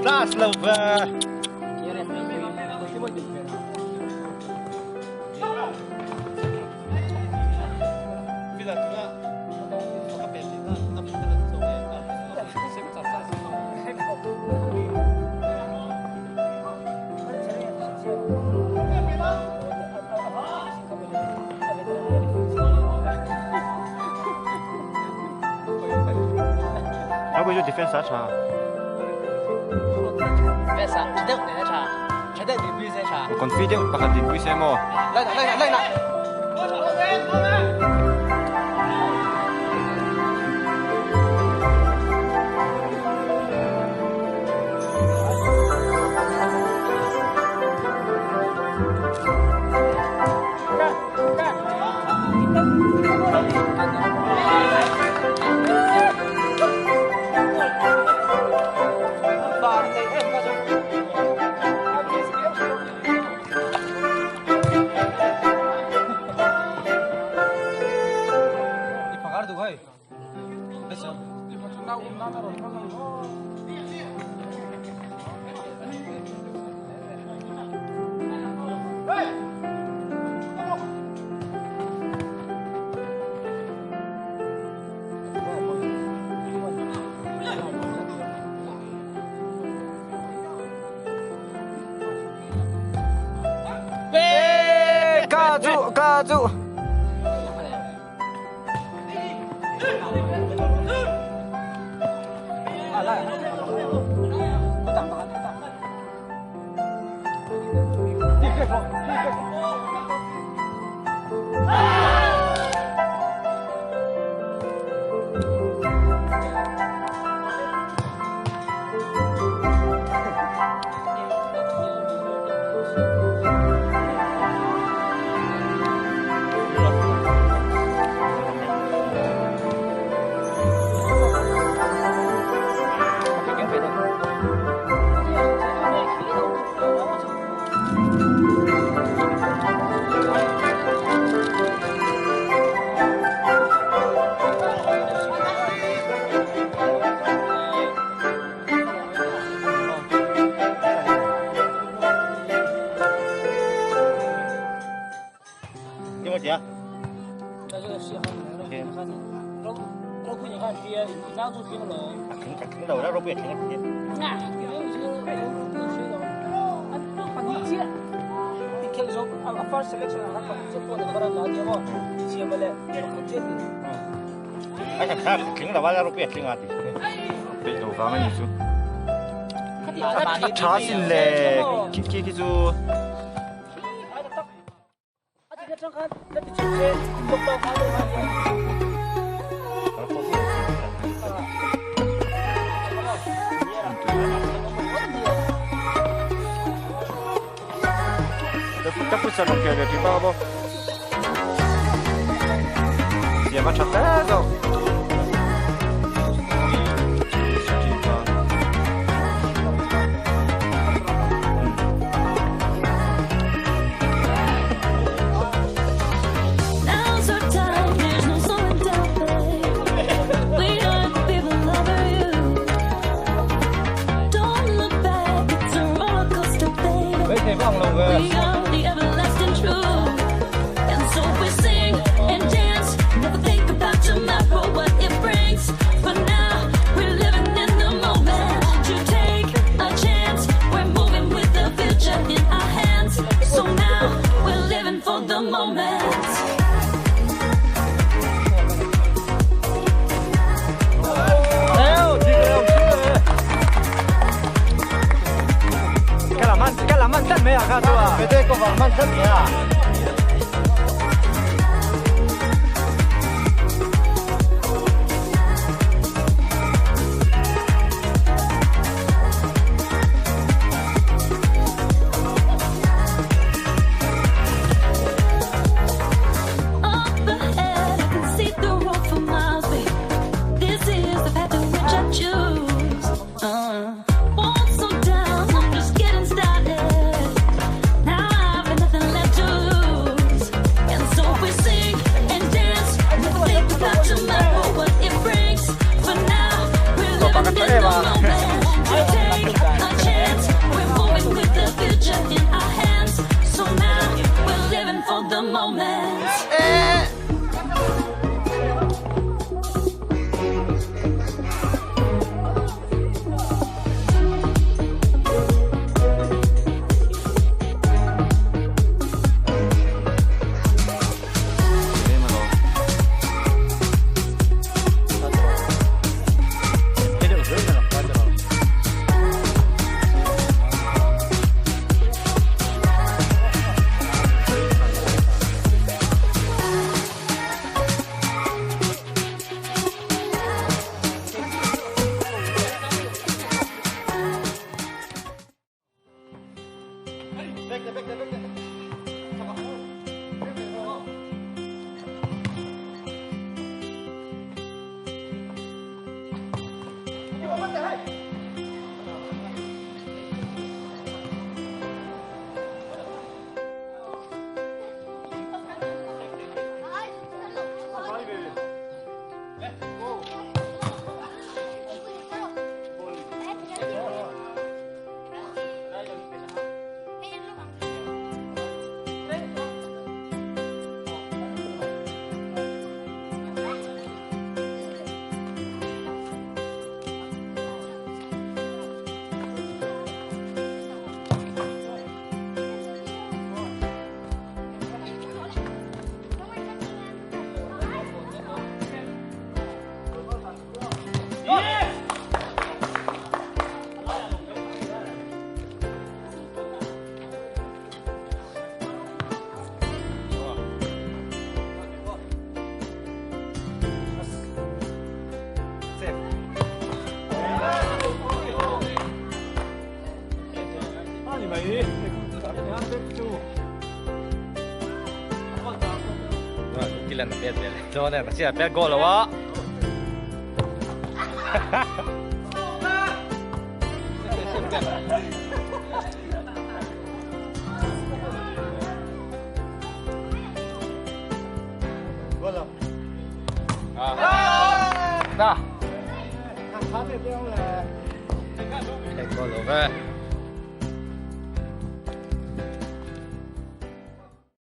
Class lo ve. A bui chu defense a tha. Defense a tha deuh nen a tha. Tha deuh dinpui se tha. Confi deuh pakhat dinpui se maw? Line ah line ah line ah. Ka chu ka chu. Peih lo vang a ni chu. A tha sin le khi khi khi chu. Ka futsal rawn khel ve tih bak a bawk. Siam a tha hle zawk. Dylan a pet ve leh dawn e, mahse a pet goal lo a. Da. Pet goal lo ve.